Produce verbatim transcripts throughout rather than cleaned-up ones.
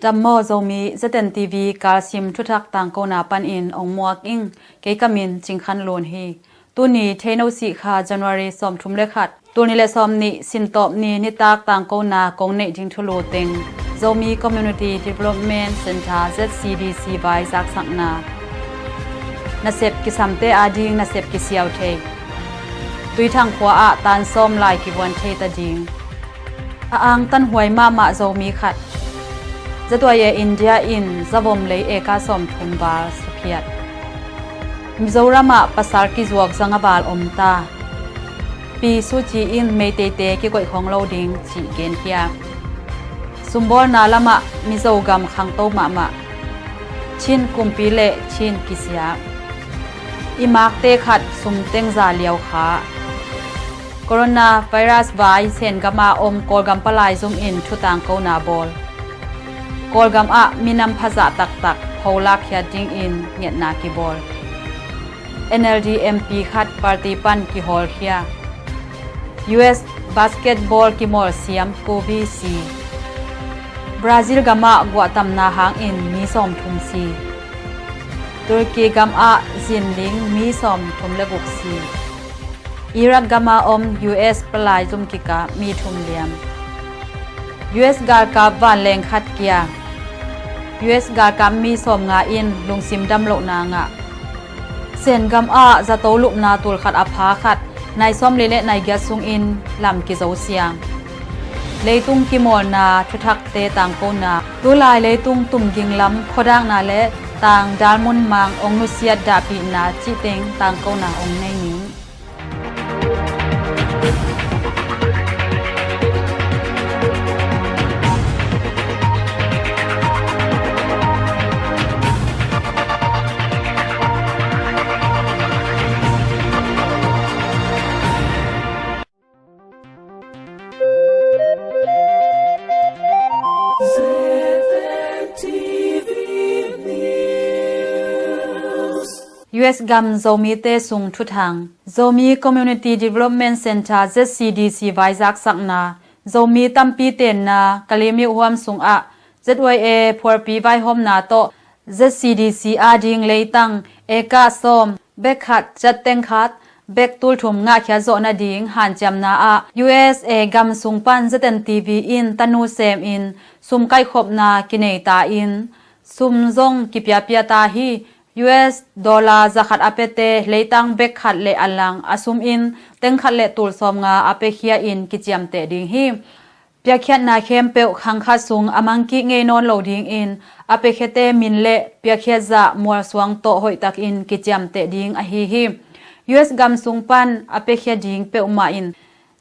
Dam maw Zomi, Z N T V kalsim thuthak tangkona panin ong muak ing. Kei ka min Cing Khan Lun hi. Tuni Theino sih kha January sawmthum le khat, tul nih le sawmnih, Sintawp ni nitak tangkona kong neih ding thulu teng Zomi Community Development Centre, Z C D C vai zaksakna. Nasep kisamte ading nasep kisiau thei. Tuithang khua ah tan sawm lai kivuan thei ta ding. A angtanhuai mahmah Zomi khat. Zatuai e India in zavom lei eka sawmthum val saphiat. Mizoram ah pasal kizuak zanga val om ta. Pi Suci in Meiteite kikoih khong lo ding cih genkhia. Sumbawlna lamah Mizo gam khangto mahmah. Chin kumpi le Chin kisiak. I makte khat sum tengza liau kha. Coronavirus vai Sen gama om Kawlgam palai zum in thutangkona bawl. Kawlgam ah minam phazah taktak pholak khiat dingin ngetna kibawl. N L D M P khat party pan kihawlkhia. U S basketball kimawl siam Kobe si. Brazil gamah guahtamna hangin mi sawmthum si. Turkey gamah zinling mi sawmthum le guk si. Iraq gama om U S palai zum kikah mi thum liam. U S galkap vanleng khat kia. U S galkap mi sawmnga in lungsim damlohna ngah. Sen gamah zato lupna tul khat a pha khat nai sawmli le nai giat sungin lam kizo siang. Leitung kimawlna thuthakte tangkona. Tulai leitung tumging lam khuadakna le tang dalmun mang ong nusiat dahpihna cihteng tangkona ong nei ning. U S gam Zomite sung thuthang. Zomi Community Development Centre, Z C D C vai zaksakna. Zomi tampi tenna Kalemyo huam sungah Z Y A phualpi vaihawmna tawh Z C D C ading leitang eka sawm, bek khat ciat teng khat, bek tul thum ngahkhiat zawh nading hanciamna ah U S A gam sung pan Z N T V in tanu semin sum kaihkhopna kinei ta in sum zong kipiapia ta hi. U S dollar zakhat a piate leitang bek khat le a lang a sum in teng khat le tul sawmnga a piakhia in kiciamteh ding hi. Piakkhiatna khempeuh khang khat sung a mangkih ngei nawn lo dingin a piakhiate min le piakkhiat zah mualsuang tawh hoihtakin kiciamteh ding ahi hi. U S gam sung pan a piakhia ding peuhmah in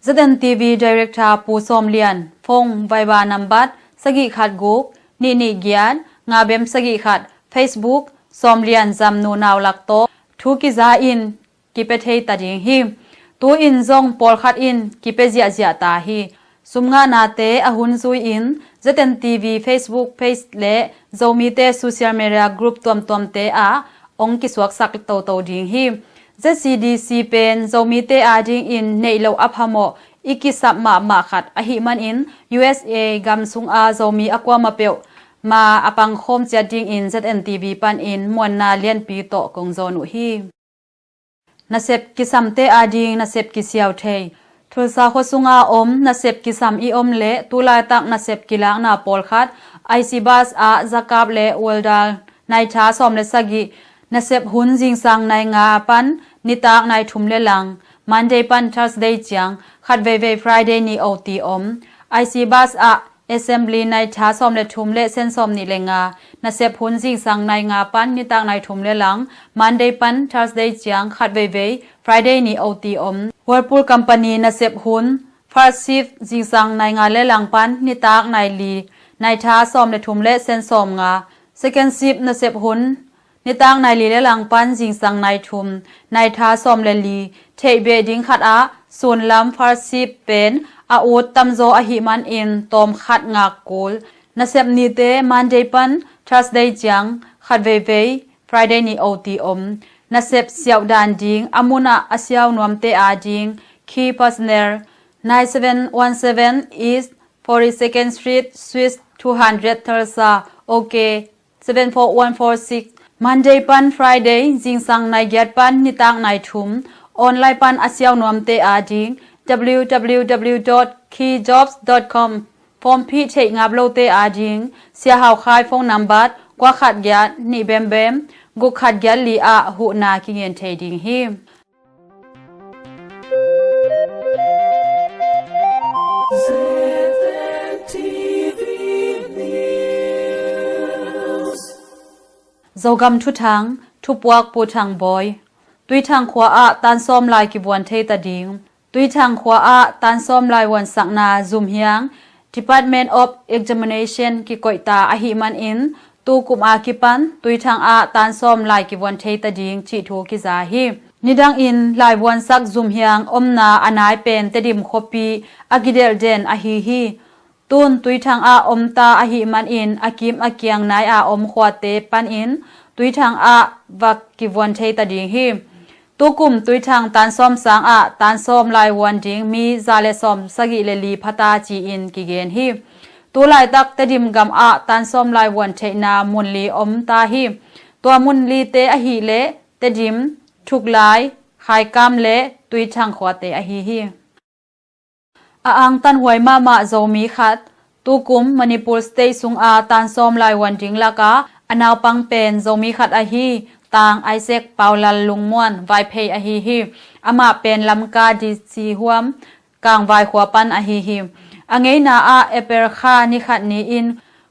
Z N T V Director Pu Sawm Lian, phone Viber nambat sagih khat guk nih nih giat nga bem sagih khat, Facebook Sawm Lian Zamnu Naulak tawh thu kiza in kipia thei ta ding hi. Tu-in zong pawlkhat in kipia ziahziah ta hi. Sum ngahnate a hun zui-in Z N T V Facebook page le Zomite social media group tuamtuamte ah ong kisuaksak toto ding hi. Z C D C pen Zomite adingin neih loh a phamawh i kisap mahmah khat ahih manin U S A gam sunga Zomi a kuamah peuh ma a pangkhawm ciat dingin Z N T V panin muanna lianpi tawh kong zawn uh hi. Nasep kisamte ading nasep kisiau thei. Tulsa khua sunga om nasep kisam i om le tulaitak nasep kilakna pawlkhat I C bus ah zakap le ualdal naitha sawm le sagih, nasep hun zingsang nai nga pan nitak nai thum le lang, Monday pan Thursday ciang, khatveivei Friday ni O T om. I C bus ah Assembly naitha sawm le thum le sen sawm nih le nga, nasep hun zingsang nai nga pan nitak nai thum le lang, Monday pan Thursday ciang khatveivei Friday ni O T om. Whirlpool Company nasep hun first shift zingsang nai nga le lang pan nitak nai li, naitha sawm le thum le sen sawm nga. Second shift nasep hun nitak nai li le lang pan zingsang nai thum, naitha sawm le li. Theih beh ding khat ah sunlam first shift pen a ut tamzaw ahih manin tawm khat ngak kul. Nasep nite Monday pan Thursday ciang, khatveivei Friday ni O T om. Nasep siauh dan ding a mun ah a siau nuamte ading key personnel, nine seven one seven East forty-second Street Suite two hundred Tulsa, OK seven four one four six. Monday pan Friday zingsang nai giat pan nitak nai thum. Online pan a siau nuamte ading www dot keyjobs dot com. Form phih theih ngap lote ading Sia Hau Khai phone number kua khat giat nih bembem guk khat giat li ah huhna kingen thei ding hi. Zogam thuthang, thupuak Pu Thang Bawi. Tuithang khua ah tansawm lai kivuan thei ta ding. Tuithang khua ah tansawm lai vuansakna zumhiang Department of Examination kikoihta ahih manin tukum a kipan Tuithang ah tansawm lai kivuan thei ta ding cih thu kiza hi. Nidangin lai vuansak zumhiang omna a nai pen Tedim khuapi a kidelh den ahi hi. Tun Tuithang ah omta ahih manin a kim a kiang nai a om khuate panin Tuithang ah va kivuan thei ta ding hi. Tukum Tuithang tansawm sang ah tansawm lai vuan ding mi za le sawm sagih le li phata ci-in kigen hi. Tu laitak Tedim gam ah tansawm lai vuan theihna mun li omta hi. Tua mun lite ahih leh Tedim, Thuklai, Khaikam le Tuithang khuate ahi hi. A angtanhuai mahmah Zomi khat, tukum Manipur State sunga tansawm lai vuan ding laka a naupang pen Zomi khat ahi Tang Isaac Paulal Lungmuan Vaiphei ahi hi. Amah pen Lamka D C huam Kangvai khua pan ahi hi. A ngeina ah April kha ni khat ni-in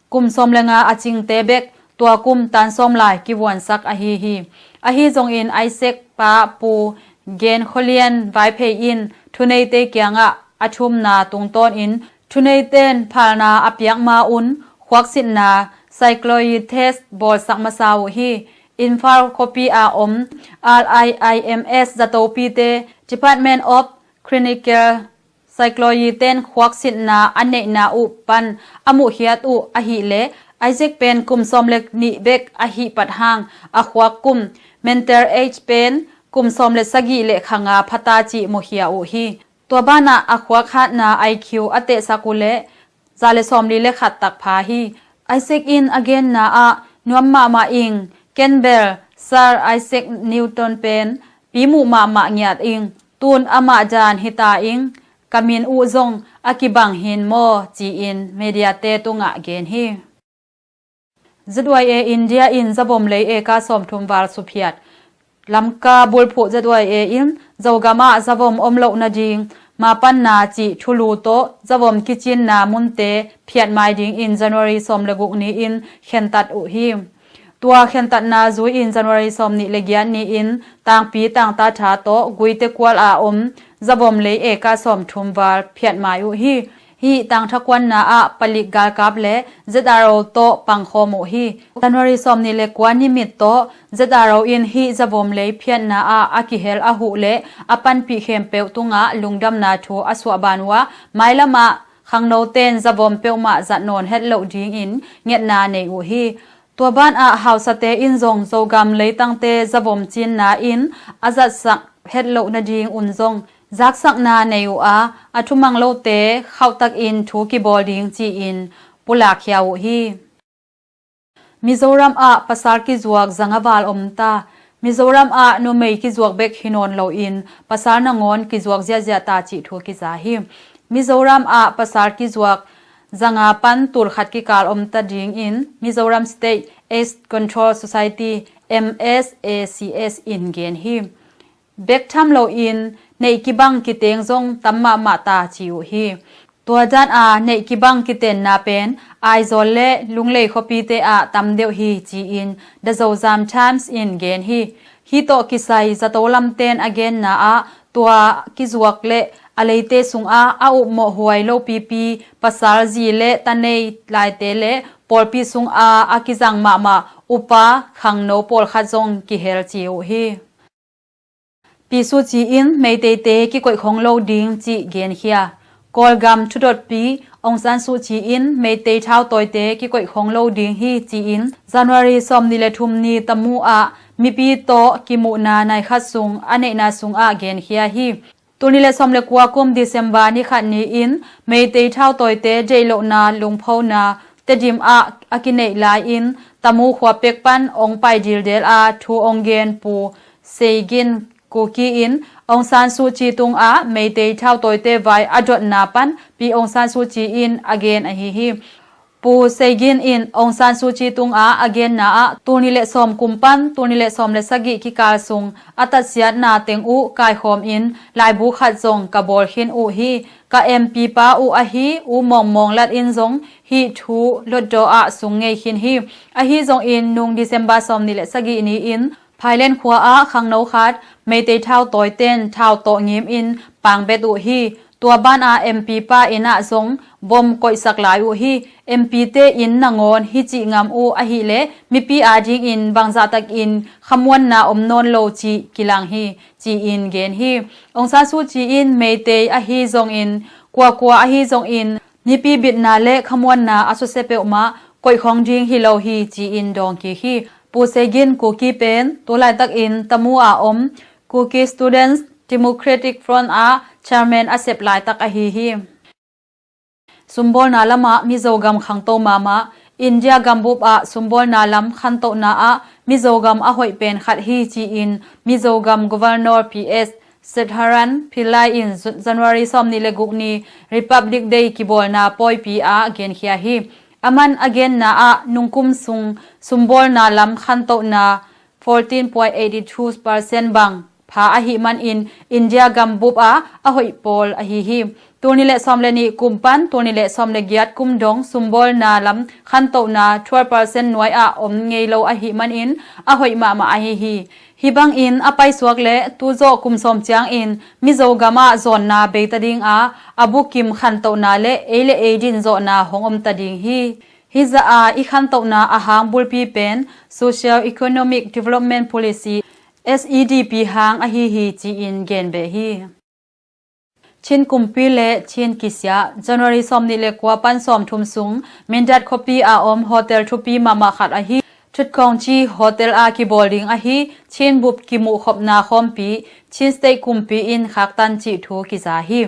kum sawm le nga a cingte bek tua kum tansawm lai kivuansak ahi hi. Ahi zongin Isaac pa Pu Gen Kholian Vaiphei in thuneite kiangah a thumna tungtawnin thuneiten phalna a piak ma-un khuaksitna psychology test bawlsak masa uh hi. Imphal khuapi a om R I I M S zatopite Department of Clinical Psychology ten khuaksitna a neihna uh pan a muhkhiat uh ahih leh Isaac pen kum sawm le nih bek ahih pat hang a khuak kum mental age pen kum sawm le sagih le kha nga phata cih mukhia uh hi. Tua banah a khuak hatna I Q a tehsak uh leh za le sawmli le khat tak pha hi. Isaac in a genna ah nuam mahmah ing, ken bel Sir Isaac Newton pen pi muh mahmah ngiat ing, tun amah dan hita ing, ka min uh zong a kibang hin maw ci-in mediate tungah gen hi. Z Y A India in zavom lei eka sawmthum val suphiat. Lamka bulphuh Z Y A in Zogam ah zavom om loh nading mapanna cih thulu tawh zavom kicinna munte phiatmai dingin January sawm le guk ni-in khentat uh hi. Tua khentatna zui-in January sawm nih le giat ni-in Tangpi Tangtatha tawh Guite kual a om zavom lei eka sawmthum val phiatmai uh hi. Hih tangthakuanna ah palik galkap le Z R O tawh pangkhawm uh hi. January sawm nih le kua ni mit tawh Z R O in hih zavom lei phiatna ah a kihel a huh le a panpih khempeuh tungah lungdamna thu a suahban uh a, mailam ah khangnoten zavom peuhmah zat nawn het loh dingin ngetna nei uh hi. Tua banah hausate in zong Zogam leitangte zavom cinna in a zatsak het loh nading un zong zaksakna nei uh a, a thumang lote khauhtakin thu kibawl ding ci-in pulak khia uh hi. Mizoram ah pasal kizuak zanga val om ta. Mizoram ah numei kizuak bek hi nawn loin pasal nangawn kizuak ziahziah ta cih thu kiza hi. Mizoram ah pasal kizuak zanga pan tulkhat kikal om ta dingin Mizoram State AIDS Control Society, M S A C S in gen hi. Bek tham loin neih kibang kiteng zong tam mahmah ta ci uh hi. Tua dan a neih kibang kitenna pen Aizawl le Lunglei khuapite ah tam deuh hi ci-in The Zozam Times in gen hi. Hih tawh kisai zato lamten a genna ah tua kizuak le a leite sungah a upmawh huai lopipi pasal zi le ta nei laite le pawlpi sungah a kizang mahmah upa khangno pawlkhat zong kihel ci uh hi. Pisu ci-in Meiteite kikoih khong lo ding cih genkhia. Kawlgam thudotpi Aung San Suu Kyi in Meitei thautawite kikoih khong lo ding hi ci-in January sawm nih le thum ni tamu ah mipi tawh kimuhna nai khat sung a neihna sungah genkhia hi. Tul nih le sawm le kua kum December ni khat ni-in Meitei thautawite deih lohna lungphona Tedim ah a kineih lai-in Tamu khua pek pan hong pai dildel a thu hong gen Pu Seigin Kuki in Aung San Suu Kyi tungah Meitei thautawite vai a dotna pan Pi Aung San Suu Kyi in a gen ahi hi. Pu Seigin in Aung San Suu Kyi tungah a genna ah tul nih le sawm kum pan tul nih le sawm le sagih kikal sung a tatsiatna teng uh kaikhawm in laibu khat zong ka bawl khin uh hi. Ka M P pa uh ahi U Mawng Mawng Lat in zong hih thu Hlutdaw ah sung ngei khin hi. Ahi zongin nung December sawm nih le sagih ni-in Phailen khua ah khangno khat Meitei thautawite'n thau tawh ngim in pang bet uh hi. Tua banah M P pa inn ah zong bom koihsak lai uh hi. M P te inn nangawn hih cih ngam uh ahih leh mipi adingin bangzahtakin khamuanna om nawn lo cih kilang hi, ci-in gen hi. Aung San Suu Kyi in Meitei ahi zongin kuakua ahi zongin mipi bitna le khamuanna a susia peuhmah koihkhong ding hi lo hi, ci-in dawng kik hi. Pu Seigin Kuki pen tu laitakin Tamu a om Kuki Students Democratic Front ah chairman a sep laitak ahi hi. Sumbawlna lamah Mizo gam khangto mahmah. India gambup ah sumbawlna lam khantohna ah Mizo gam a hoih pen khat hi, ci-in Mizo gam Governor P S Sreedharan Pillai in January sawm nih le guk ni Republic Day kibawlna pawipi ah genkhia hi. Aman a genna ah nungkum sung sumbawlna lam khantohna fourteen point eighty two percent bang pha ahih manin India gambup ah a hoih pawl ahi hi. Tul nih le sawm le nih kum pan tul nih le sawm le giat kum dong sumbawlna lam khantohna twelve percent nuai ah om ngei lo ahih manin a hoih mahmah ahi hi. Hih bangin a paisuak leh tuzawh kum sawm ciangin Mizo gam ah zawnna beita ding a, a bukim khantohna le ei le ei dinzawhna hong omta ding hi. Hih zah a i khantohna a hang bulpi pen Socio Economic Development Policy, S E D P hang ahi hi, ci-in gen beh hi. Chin kumpi le Chin kisiah. January sawm nih le kua pan sawm thum sung Mindat khuapi a om hotel thupi mahmah khat ahi Thutkhongchi hotel a kibawl ding ahi Chin bup kimuhkhopna khawmpi Chin State kumpi in khaktan cih thu kiza hi.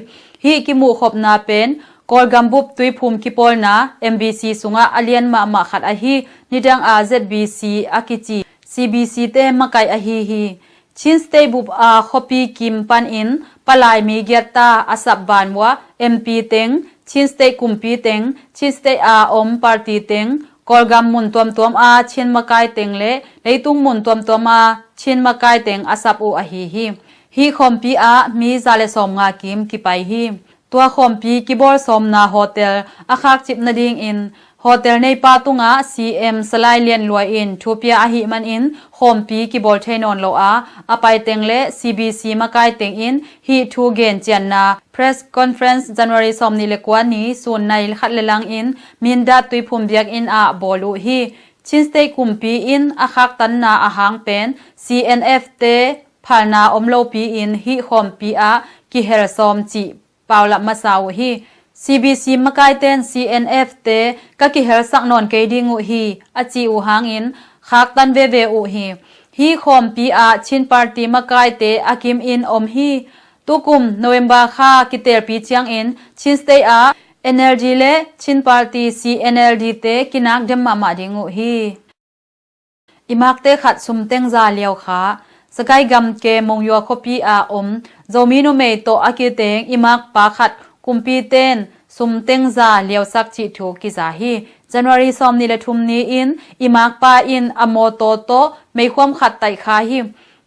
Hih kimuhkhopna pen Kawlgam bup tuiphum kipawlna M B C sungah a lian mahmah khat ahi nidang a Z B C a kici C B C te makaih ahi hi. Chin State bup a khuapi kim panin palai mi giat ta a sap vanvua M P teng, Chin State kumpi teng, Chin State a om party teng, Kawlgam mun tuamtuam a Chin makai teng le leitung mun tuamtuam a Chin makai teng a sap uh ahi hi. Hih khawmpi ah mi za le sawmnga kim kipai hi. Tua khawmpi kibawl sawmna hotel a khakcip nadingin hotel neipa tungah C M Salai Lian Luai in thu pia ahih manin khawmpi kibawl thei nawn lo a, a paiteng le C B C makaiteng in hih thu gen cianna press conference January sawm nih le kua ni sun nai khat le langin Mindat tuiphum biakinn ah bawl uh hi. Chin State kumpi in a khaktanna a hang pen C N F te phalna om lopi in hih khawmpi ah kihel sawm cih paulap masa uh hi. C B C makaiten C N F te ka kihelsak nawn kei ding uh hi, a ci uh hangin khaktan veve uh hi. Hih khawmpi ah Chin Party makaite a kim in om hi. Tukum November kha kitelpi ciangin Chin State ah N L D le Chin Party C N L D te kinak dem mahmah ding uh hi. I makte khat sumteng za liau kha. Sagaing gamke Monywa khuapi a om Zomi numei tawh a kiteng i makpa khat kumpiten sumteng za liausak cih thu kiza hi. January sawm nih le thum ni-in i makpa in a mawtaw tawh meikhuam khat taih kha hi.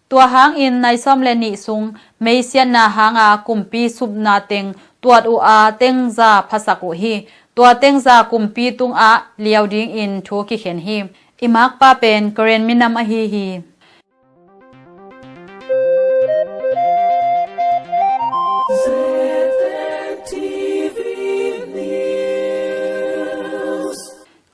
Tua hangin nai sawm le nih sung meisiatna hanga kumpi supna teng tuat uh a tengza phasak uh hi. Tua tengza kumpi tungah liau dingin thu kikhen hi. I makpa pen Karen minam ahi hi.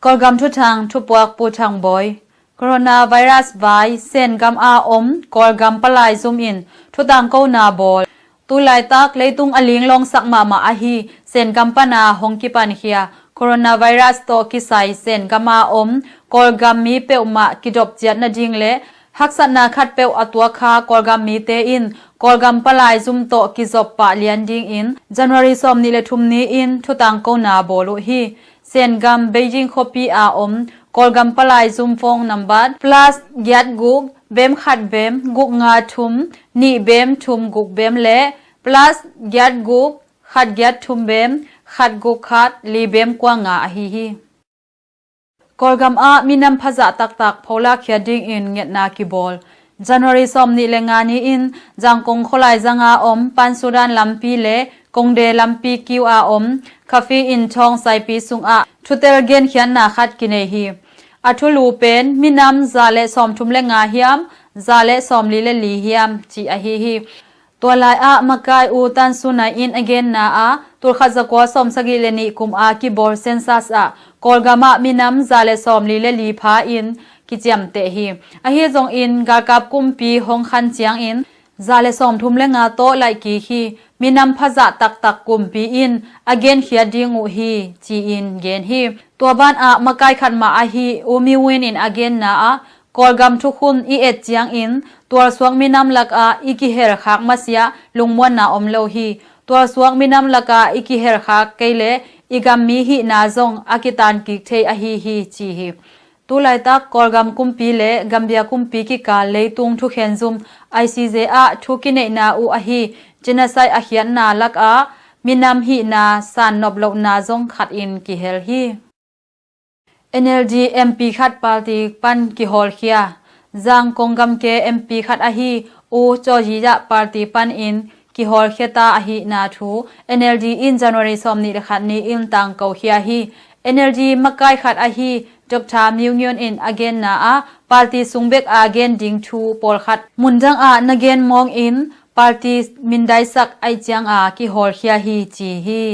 Kawlgam thuthang thupuak Pu Thang Bawi. Coronavirus vai Sengam a om Kawlgam palai zum in thutangkona bawl. Tulaitak leitung a linglawngsak mahmah ahi Sengam pana hong kipankhia coronavirus tawh kisai Sengam a om Kawlgam mi peuhmah kidop ciat nading le haksatna khatpeuh a tuak kha Kawlgam mite in Kawlgam palai zum tawh kizop pah lian dingin January sawm nih le thum ni-in thutangkona bawl uh hi. Sen gam Beijing khuapi a om Kawlgam palai zum phone nambat plus giat guk bem khat bem guk nga thum nih bem thum guk bem le plus giat guk khat giat thum bem khat guk khat li bem kua nga ahi hi. Kawlgam ah minam phazah taktak pholak khia dingin ngetna kibawl. January sawm nih le nga ni-in Zangkong khualai zanga om Pan Sudan lampi le Kongde lampi kiu a om Khafi in thawng saipi sungah thutel genkhiatna khat kinei hi. A thulu pen minam za le sawm thum le nga hiam, za le sawm li le li hiam ci ahi hi. Tua lai ah makai U Tan Sunai in a genna ah tulkhat zakua sawm sagih le nih kum a kibawl census ah Kawlgam ah minam za le sawm li le li pha in kiciamteh hi. Ahi zongin galkap kumpi hong khan ciangin za le sawm thum le nga tawh laih kik hi. Minam phazah taktak kumpi in a genkhiat ding uh hi ci-in gen hi. Tua ban ah makai khat mah ahi U Miwin in a genna ah Kawlgam thukhun i et ciangin tualsuak minam lakah i kihelkhak masiah lungmuanna om lo hi. Tualsuak minam lakah i kihelkhak kei le i gam mi hihna zong a kitan kik thei ahi hi ci hi. Tulaitak Kawlgam kumpi le Gambia kumpi kikal leitung thukhen zum I C J ah thu kineihna uh ahi genocide a khiatna lakah minam hihna san nop lohna zong khat in kihel hi. N L D M P khat party pan kihawlkhia. Zangkong gamke M P khat ahi U Caw Yi Yah party panin kihawlkhia ta ahihna thu N L D in January sawm nih le khat ni-in tangkokhia hi. N L D makai khat ahi Doctor Miu Ngion in a genna ah party sung bek a gen ding thu pawlkhat mundang ah na gen mawngin party mindaisak aih cianga kihawlkhia hi ci hi.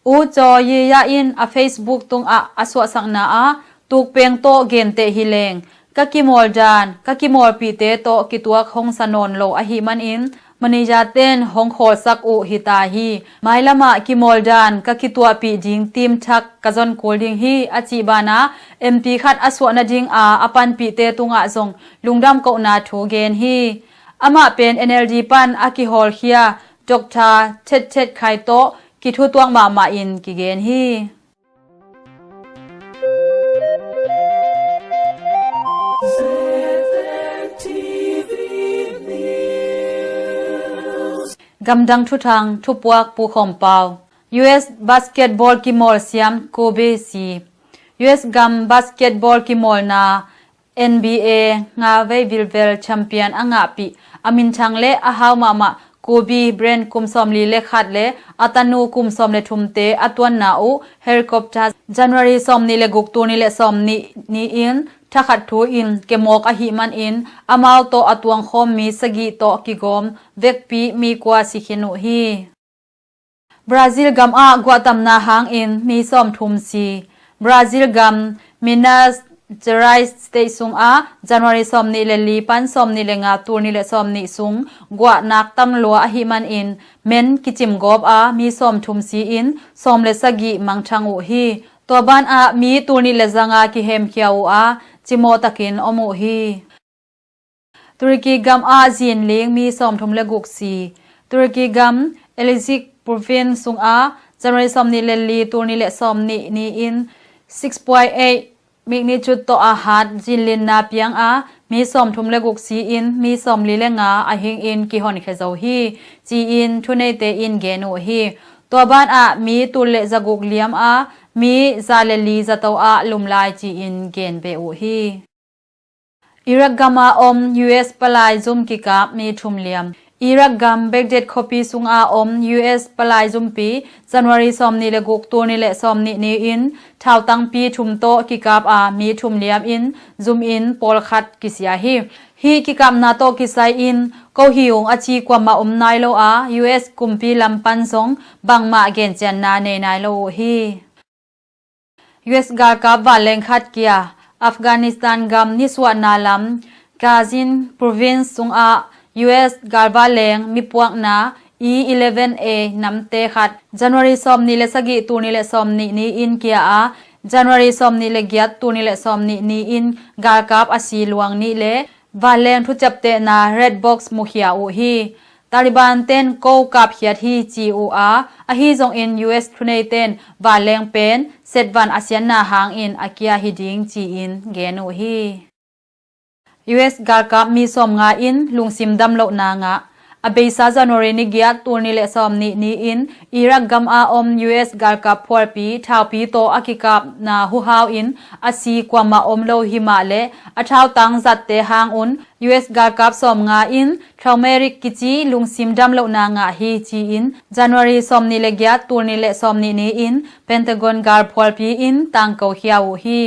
U Caw Yi Yah in a Facebook tungah a suahsakna ah tukpeng tawh genteh hi leng ka kimawl dan ka kimawlpihte tawh kituak hong sa nawn lo ahih manin manager ten hong khawlsak uh hi ta hi. Mailamah kimawl dan ka kituahpih ding team thak ka zon kul ding hi a cih banah M P khat a suah nadinga a panpihte tungah zong lungdam kohna thu gen hi. Amah pen N L D pan a kihawlkhia Doctor Thet Thet Khai tawh kithutuak mahmah in kigen hi. Gamdang thuthang thupuak Pu Khawm Pau. U S basketball kimawl siam Kobe si. U S gam basketball kimawlna N B A nga vei vilvel champion a ngahpih a minthang le a hau mahmah Kobe Bryant kum sawmli le khat le a tanu kum sawm le thumte a tuanna uh helicopter January sawmnih le guk, tul nih le sawmnih ni-in thakhat thu-in kemawk ahih manin amau tawh a tuangkhawm mi sagih tawh kigawm vekpi mi kua si khin uh hi. Brazil gam ah guahtamna hangin mi sawmthum si. Brazil gam Minas Gerais state sungah January sawmnih le li pan sawmnih le nga, tul nih le sawmnih sung guahnak tam lua ahih manin men kicim gawp a mi sawmthum si-in sawm le sagih mangthang uh hi. Tua banah mi tul nih le zanga kihemkhia uh a cimawh takin om uh hi. Turkey gam ah zinling mi sawmthum le guk si. Turkey gam Elazig province sungah January sawmnih le li, tul nih le sawmnih ni-in six point eight magnitude tawh a hat zinlinna piang a mi sawmthum le guk si-in mi sawmli le nga a hingin kihonkhia zo hi ci-in thuneite in gen uh hi. Tua banah mi tul le zaguk liam a mi za le li zato ah lumlai ci-in gen beh uh hi. Iraq gam a om U S palai zum kikap mi thum liam. Iraq gam Baghdad khuapi sunga om U S palai zumpi January sawmnih le guk, tul nih le sawmnih ni-in thautangpi thum tawh kikap a mi thum liam in zum in pawlkhat kisia hi. Hih kikapna tawh kisai in kohi ung a ci kuamah om nai lo a U S kumpi lam pan zong bangmah gencianna nei nai lo uh hi. U S galkap vanleng khat kia Afghanistan gam nisuahna lam Gazin province sungah U S galvanleng mipuakna E eleven A namte khat January sawmnih le sagih, tul nih le sawmnih ni-in kia a January sawmnih le giat, tul nih le sawmnih ni-in galkap a si luang nih le vanleng thuciaptehna red box mukhia uh hi. Taliban ten ko kapkhiat hi ci uh a, ahi zongin U S thuneiten vanleng pen setvan a siatna hangin a kia hi ding ci-in gen uh hi. U S galkap mi sawmnga in lungsim damlohna ngah. A beisa January ni giat, tul nih le sawmnih ni-in Iraq gam a om U S galkap phualpi thaupi tawh a kikapna huhau in a si kuamah om lo hi mah le a thautang zatte hang un U S galkap sawmnga in traumatic kici lungsim damlohna ngah hi ci-in January sawmnih le giat, tul nih le sawmnih ni-in Pentagon gal phualpi in tangko khia uh hi.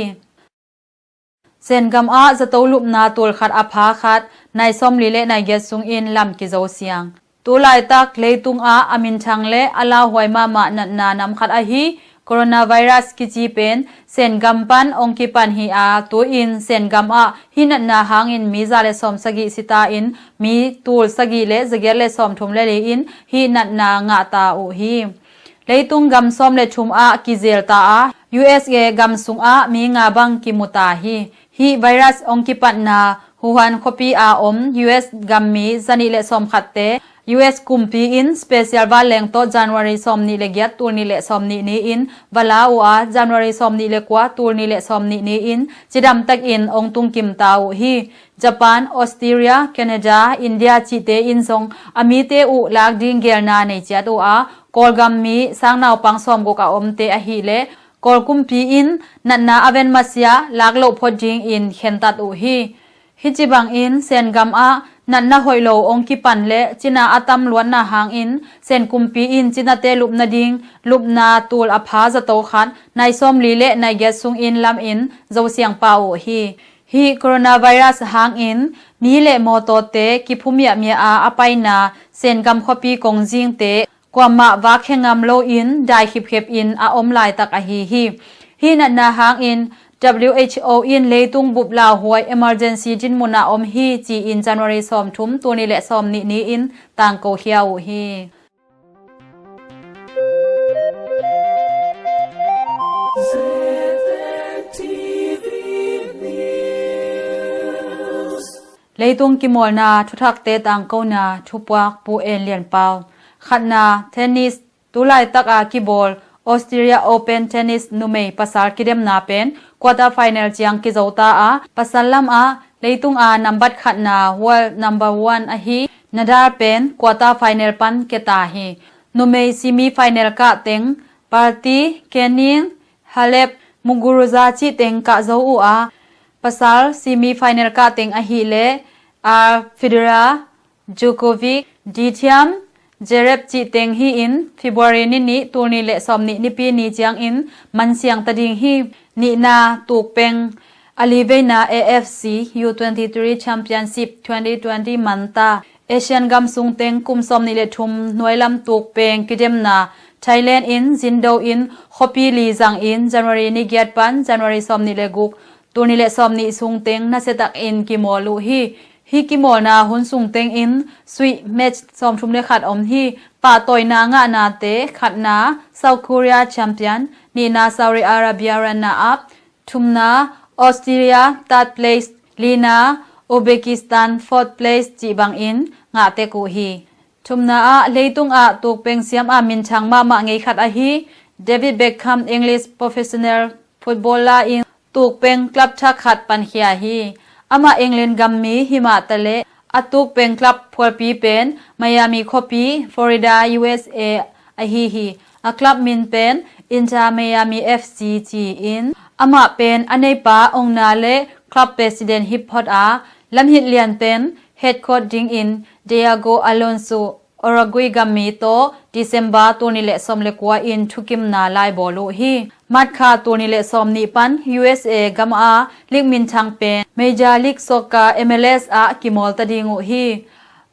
Sen gam ah zato lupna tul khat a pha khat nai sawmli le nai giat sungin lam kizo siang. Tu laitak leitung ah a minthang le a lauhuai mahmah natna nam khat ahi coronavirus kici pen Sen gam pan ong kipan hi a, tu-in Sen gam ah hih natna hangin mi za le sawm sagih sita in mi tul sagih le zagiat le sawmthum le li in hih natna ngahta uh hi. Leitung gam sawm le thum ah kizel ta a, U S A gam sungah mi nga bang kimu ta hi. Hih virus ong kipatna Wuhan khuapi a om U S gam mi zanih le sawmkhatte U S kumpi in special vanleng tawh January sawmnih le giat, tul nih le sawmnih ni-in va la uh a, January sawmnih le kua, tul nih le sawmnih ni-in cidamtakin ong tungkim ta uh hi. Japan, Australia, Canada, India cihte in zong a mite uh lak ding gelna nei ciat uh a, Kawlgam mi sang naupang sawmguk a omte ahih leh Kawl kumpi in natna a ven masiah lak loh phot dingin khentat uh hi. Hih ci bangin Sen gam ah natna hoih lo ong kipan le cina a tam luatna hangin Sen kumpi in cinate lupna ding lupna tul a pha zato khat nai sawmli le nai giat sungin lamin zo siang pah uh hi. Hih coronavirus hangin mi le mawtawte kiphumiahmiah a a paina Sen gam khuapi kongzingte kuamah vak khe ngam loin dai khipkhep in a om laitak ahi hi. Hih natna hangin W H O in leitung bup lauhuai emergency dinmun ah om hi ci-in January sawmthum, tul nih le sawmnih ni-in tangko khia uh hi. Leitung kimawlna thuthakte tangkona thupuak Pu En Lian Pau. Khatna, tennis. Tu laitak a kibawl Australia Open Tennis numei pasal kidemna pen quarter final ciang kizo ta a, pasal lam ah leitung a nambat khatna, world number one ahi Nadal pen quarter final pan kia ta hi. Numei semi final kah teng Barty, Kenin, Halep, Muguruza cih teng kah zo uh a, pasal semi final kah teng ahih leh Al, Federer, Djokovic, Thiem, Zverev cih teng hi-in February ni nih, tul nih le sawmnih Nipi ni ciangin man siang ta ding hi. Nihna, tukpeng a li veina A F C U twenty-three Championship twenty twenty man ta. Asian gam sung teng kum sawmnih le thum nuailam tukpeng kidemna Thailand in zindo in khuapi li zangin January ni giat pan January sawmnih le guk, tul nih le sawmnih sung teng nasiatakin kimawl uh hi. Hih kimawlna hun sung tengin sui match sawmthum le khat om hi. Pahtawina ngahnate, khatna South Korea champion, nihna Saudi Arabia runner up, thumna Australia third place, lina Uzbekistan fourth place cih bangin ngahtek uh hi. Thumna ah leitung ah tukpeng siam a minthang mahmah ngei khat ahi David Beckham, English professional footballer in tukpeng club thak khat pankhia hi. Amah England gam mi himah taleh a tukpeng club phualpi pen Miami khuapi, Florida, U S A ahi hi. A club min pen Inter Miami F C ci-in amah pen a neipa owner le club president hi phot a, lamhit lian pen head coach dingin Diego Alonso, Uruguay gam mi tawh December tul nih le sawm le kua in thukimna lai bawl uh hi. March kha tul nih le sawmnih pan U S A gam a league minthang pen Major League Soccer, M L S ah kimawl ta ding uh hi.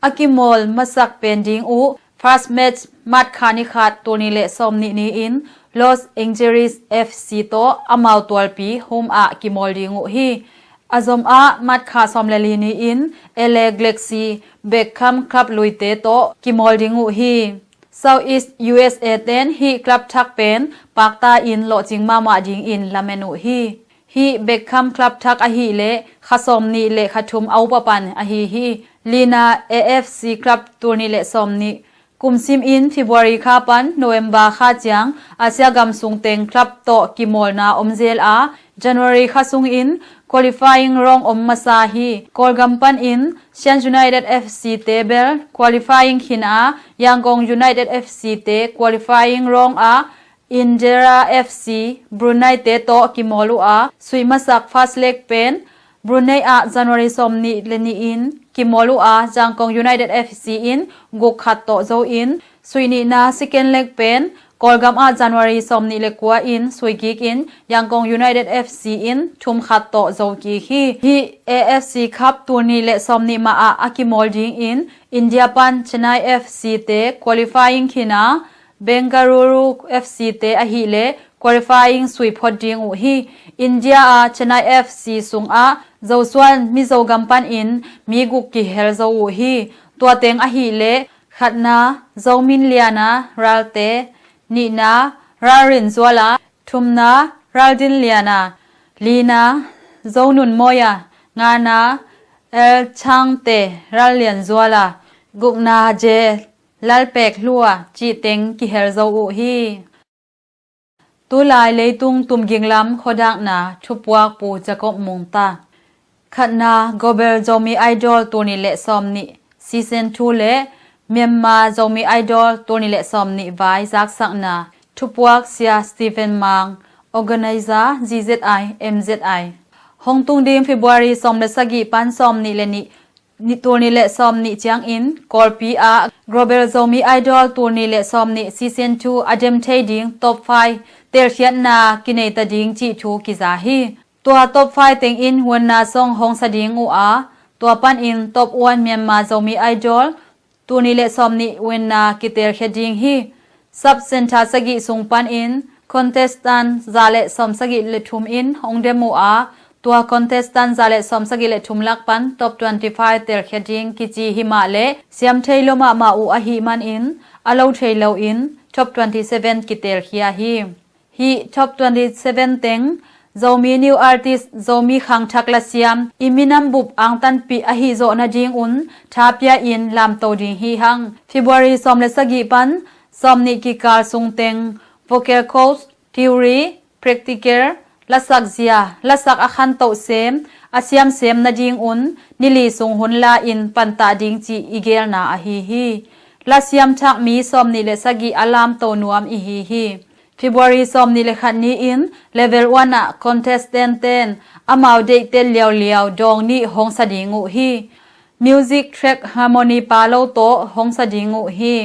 A kimawl masak pen ding uh first match March kha ni khat tul nih le sawmnih ni-in Los Angeles F C tawh amau tualpi home ah kimawl ding uh hi. A zom ah March kha sawm le li ni-in L A Galaxy, Beckham club luite tawh kimawl ding uh hi. South East U S A ten hih club thak pen pakta in lawhcing mahmah dingin lamen uh hi. Hih Beckham Club thak ahih leh kha sawm nih le kha thum a upa pan ahi hi. Lina A F C Club tul nih le sawm nih. Kum sim in February kha pan November kha ciang Asia gam sung teng club tawh kimawlna om zel a, January kha sung in qualifying round om masa hi. Kawlgam pan in Sian United F C te bel qualifying khin a, Yangon United F C te qualifying round a, Indira F C Brunei te tawh kimawl uh a, suih masak first leg pen Brunei ah January sawm nih le nih in kimawl uh a, Zangkong United F C in guk khat tawh zo in, suih nihna second leg pen Kawlgam ah January sawm nih le kua in suih kik in, Yangon United F C in thum khat tawh zo kik hi. Hih A F C Cup tul nih le sawm nih mah ah a kimawl ding in, India pan Chennai F C te qualifying khin a, Bengaluru F C te ahih leh qualifying suih phot ding uh hi. India a Chennai F C sungah Zosuan Mizo gam pan in mi guk kihel zo uh hi. Tua teng ahih leh khatna Zomin Liana Ralte, nihna Ralrin Zuala, thumna Raldin Liana, lina Zonun Moya, ngana El Changte Rallian Zuala, gukna Je Lalpek Hlua cih teng kihel zo uh hi. Tulai leitung tumging lam khuadakna thupuak Pu Jacob Mungta. Khatna Global Zomi Idol tul nih le sawm nih season two le Myanmar Zomi Idol tul nih le sawm nih vai zaksakna thupuak Sia Stephen Mang, organizer Z Z I M Z I. Hong tung ding February sawm le sagih pan sawm nih le nih, nih tul nih le sawm nih ciangin Kawlpi ah Global Zomi Idol tul nih le sawm nih season two a dem thei ding top five telkhiatna kinei ta ding cih thu kiza hi. Tua top five teng in huanna song hong sa ding uh a, tua pan in top one Myanmar Zomi Idol tul nih le sawm nih huanna kitelkhia ding hi. Sub center sagih sung pan in contestant za le sawm sagih le thum in hong dem uh a, tua contestant za le sawm sagih le thum lak pan top twenty five telkhia ding kici hi mah le siam thei lo mahmah uh ahih man in a lo thei lo in top twenty seven kitelkhia hi. Hih top twenty seven teng Zomi New Artist, Zomi khangthak lasiam i minam bup angtanpih ahi zawh nading un tha pia in lamto ding hi hang. February sawm le sagih pan sawm nih kikal sung teng vocal coach, theory, practical, lasak zia, lasak a khantoh sem, a siam sem nading un nili sung hun la in pantah ding cih i gelna ahi hi. Lasiam thak mi sawm nih le sagih a lamto nuam i hi hi. February sawm nih le khat ni in level one ah contestant ten amau deihtel liauliau dawng nih hong sa ding uh hi. Music track harmony pa lo tawh hong sa ding uh hi.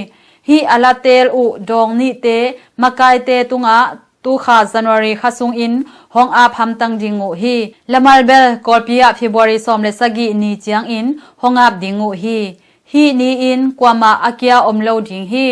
Hih a la tel uh dawng nihte makaite tungah tukha January kha sungin hong ap hamtang ding uh hi. Lamal bel Kawlpi ah February sawm le sagih ni ciangin hong ap ding uh hi. Hih ni in kuamah a kia om lo ding hi.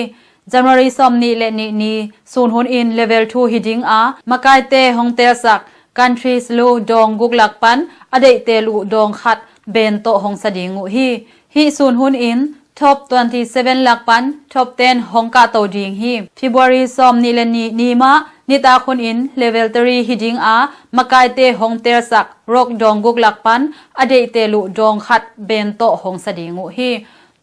January sawm nih le nih ni sun hun in level two hi ding a, makaite hong telsak countries lu dawng guk lak pan a deihtel uh dawng khat ben tawh hong sa ding uh hi. Hih sun hun in top twenty seven lak pan top ten hong kahto ding hi. February sawm nih le nih ni mah nitak hun in level three hi ding a, makaite hong telsak rock dawng guk lak pan a deihtel uh dawng khat ben tawh hong sa ding uh hi.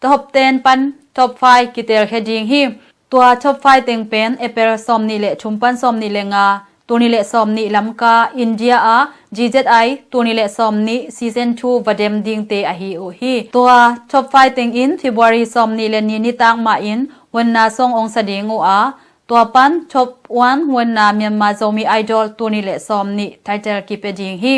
Top ten pan top five kitelkhia ding hi. Tua top five teng pen April sawm nih le thum pan sawm nih le nga, tul nih le sawm nih Lamka, India ah G Z I tul nih le sawm nih season two va dem dingte ahi uh hi. Tua top five teng in February sawm nih le nih nitak mah in huanna song hong sa ding uh a, tua pan top one huanna Myanmar Zomi Idol tul nih le sawm nih title kipia ding hi.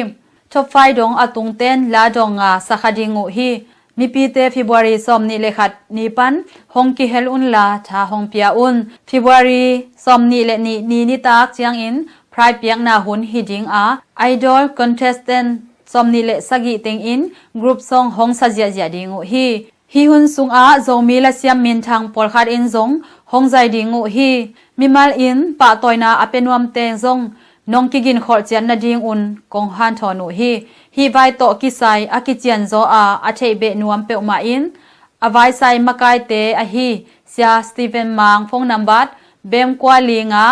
Top five dong a tungten la dong nga sa kha ding uh hi. Mipite February sawm nih le khat ni pan hong kihel unla tha hong pia un. February sawm nih le nih ni nitak ciangin prize piakna hun hi ding a, idol contestant sawm nih le sagih teng in group song hong sa ziahziah ding uh hi. Hih hun sungah Zomi lasiam minthang pawlkhat in zong hong zai ding uh hi. Mimal in pahtawina a pia nuamte zong nong kiginkholh ciat nadingun kong hanthawn uh hi. Hih vai tawh kisai a kicianzaw a a theih beh nuam peuhmah in a vaisai makaite ahi Sia Stephen Mang phone number bem kua li nga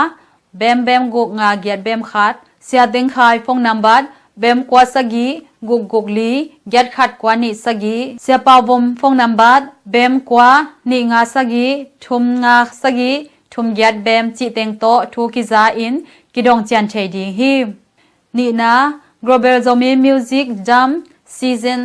bem bem guk nga giat bem khat, Sia Teng Khai phone number bem kua sagih guk guk li giat khat kua nih sagih. Sia Pau Vom phone number bem kua nih nga sagih thum nga sagih thum giat bem cih teng tawh thu kiza in kidong cian thei ding hi. Nihna, Global Zomi Music Jam Season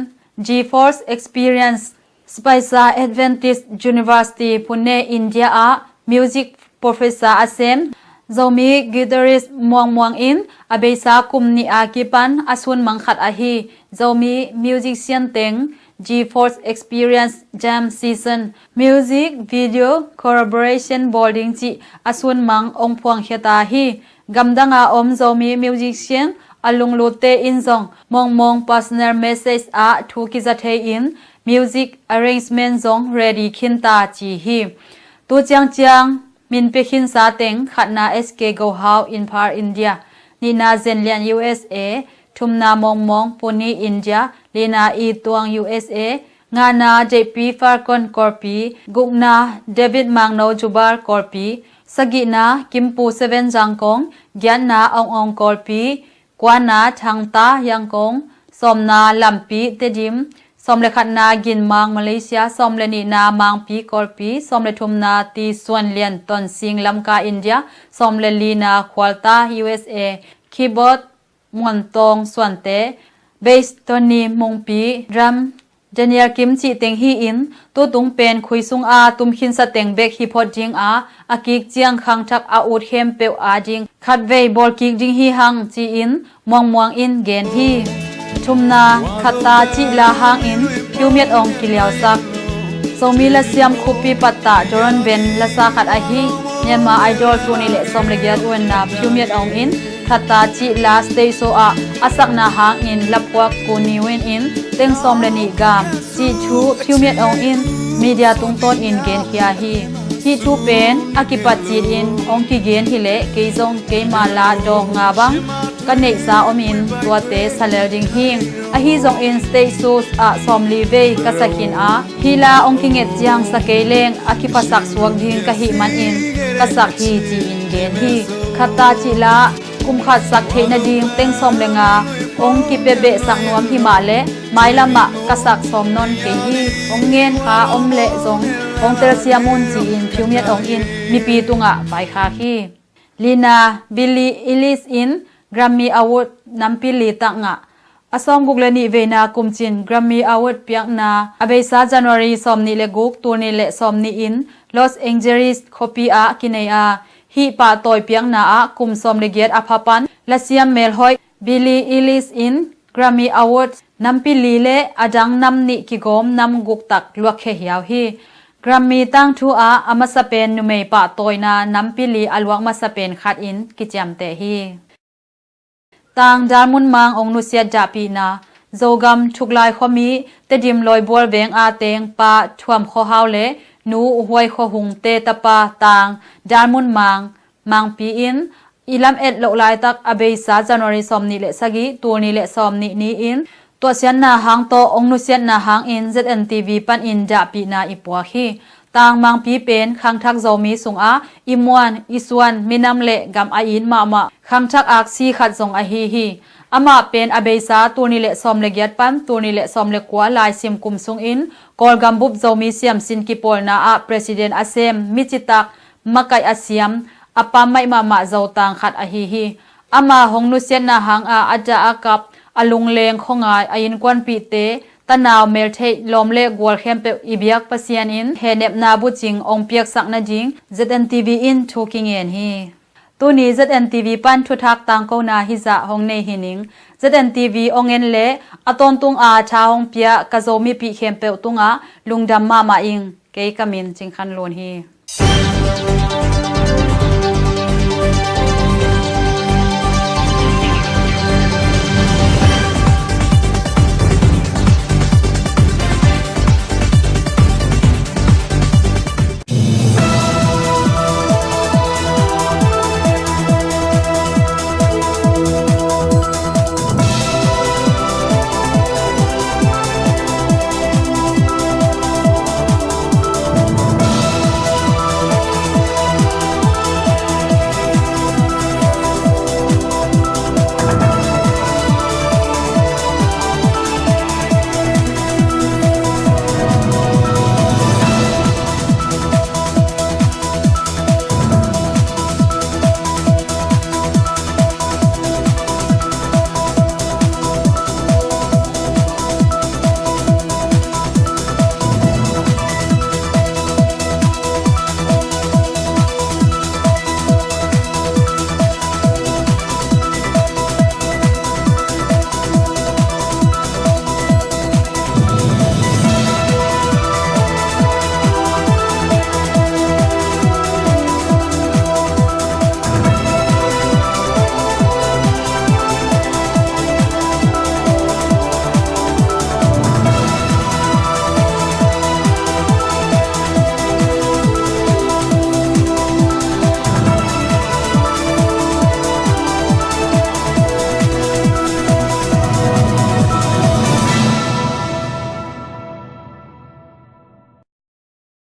GeForce Experience. Spicer Adventist University, Pune, India ah music professor a sem Zomi guitarist Muang Muang in a beisa kum nih a kipan a sunmang khat ahi Zomi musician teng GeForce Experience Jam Season music video collaboration bawl ding cih a sunmang ong phuangkhia ta hi. Gamdang a om Zomi musician a lunglutte in zong Muang Muang personal message ah thu kiza thei in music arrangement zong ready khin ta ci hi. Tu ciangciang min pia khinsa teng, khatna S K Go Hau, Imphal, India, nihna Zen Lian, U S A, thumna Muang Muang, Pune, India, lina I Tuang, U S A, ngana J P Falcon, Kawlpi, gukna David Mangno, Jubal, Kawlpi, sagihna Kimpu Seven, Zangkong, giatna Ong Ong, Kawlpi, kuana Thangta, Yangon, sawmna Lampi, Tedim, sawm le khatna Ginmang, Malaysia, sawm le nihna Mangpi, Kawlpi, sawm le thumna Ti Suan Lian, Tonsing, Lamka, India, sawm le lina Khualta, U S A, keyboard Muantawng Suante, bass Tony Mungpi, drum Daniel Kim cih teng hi-in, tutung pen khui sunga tum khinsa teng bek hi phot dinga, a kik ciang khangthak a ut khempeuh ading khatvei bawl kik ding hi hang ci-in Muang Muang in gen hi. Thumna, Khatta cih la hangin Phiu Myat Aung kiliausak. Zomi lasiam khuppi pattah Doron Ben lasa khat ahi Myanmar Idol tul nih le sawm le giat winner Phiu Myat Aung in Khatta cih la stage show ah a sakna hangin laphuak Kuni Win in teng sawm le nih gam cih thu Phiu Myat Aung in media tungtawnin genkhia hi. Hih thu pen a kipat citin hong kigen hileh kei zong keima la dawng nga bang ka neihsa omin tuate sa lel ding hi. Ahi zongin stage show ah sawmli vei ka sa khin a, hih la hong kinget ciang sa kei leng a kiphasak suak ding ka hih manin ka sak hi ci-in gen hi. Khatta cih la kum khat sak theih nading teng sawm le nga hong kipia behsak nuam hi mah leh mailam ah ka sak sawm nawn kei hi. Hong ngen kha om leh zong hong telsiam un ci-in Phiu Myat Aung in mipi tungah vaikhak hi. Lina, Billie Eilish in Grammy Award nampi li tak ngah. A sawmguk le nih veina kumcin Grammy Award piakna a beisa January sawmnih le guk, tul nih le sawmnih in Los Angeles khuapi ah kinei a, hih pahtawi piakna ah kum sawm le giat a pha pan lasiam melhoih Billie Eilish in Grammy Award nampi li le a dang nam nih kigawm nam guk tak luakkhia hiau hi. Grammy tangthu ah a masa pen numei pahtawina nampi li a luak masa pen khatin kiciamteh hi. Tang Dal Mun Mang hong nusiat dahpihna. Zogam Thuklai khuami Tedim Lawibual veng a teng Pa Thuam Khua Hau le Nu Huai Khua Hungte tapa Tang Dal Mun Mang, Mangpi in i lamet loh laitak a beisa January sawmnih le sagih, tul nih le sawmnih ni-in tuahsiatna hang tawh hong nusiatna hangin Z N T V panin dahpihna i puak hi. Tang Mangpi pen khangthak Zomi sungah i muan, i suan, minam le gam a it mahmah khangthak aksi khat zong ahi hi. Amah pen a beisa tul nih le sawm le giat pan tul nih le sawm le kua laisim kum sungin Kawlgam bup Zomi siamsin kipawlna ah president a sem, mi citak, makaih a siam, a pammaih mahmah Zotang khat ahi hi. Amah hong nusiatna hanga a dah a kap, a lungleng khuangai, a innkuanpihte, tanau, meltheih, lawm le gual khempeuh i biak Pasian in hehnepna bucing hong piaksak nading Z N T V in thu kingen hi. Tuni Z N T V pan thuthak tangkona hizah hong nei hi ning. Z N T V hong en le a tawntunga tha hong pia ka Zomipih khempeuh tungah lungdam mahmah ing. Kei ka min Cing Khan Lun hi.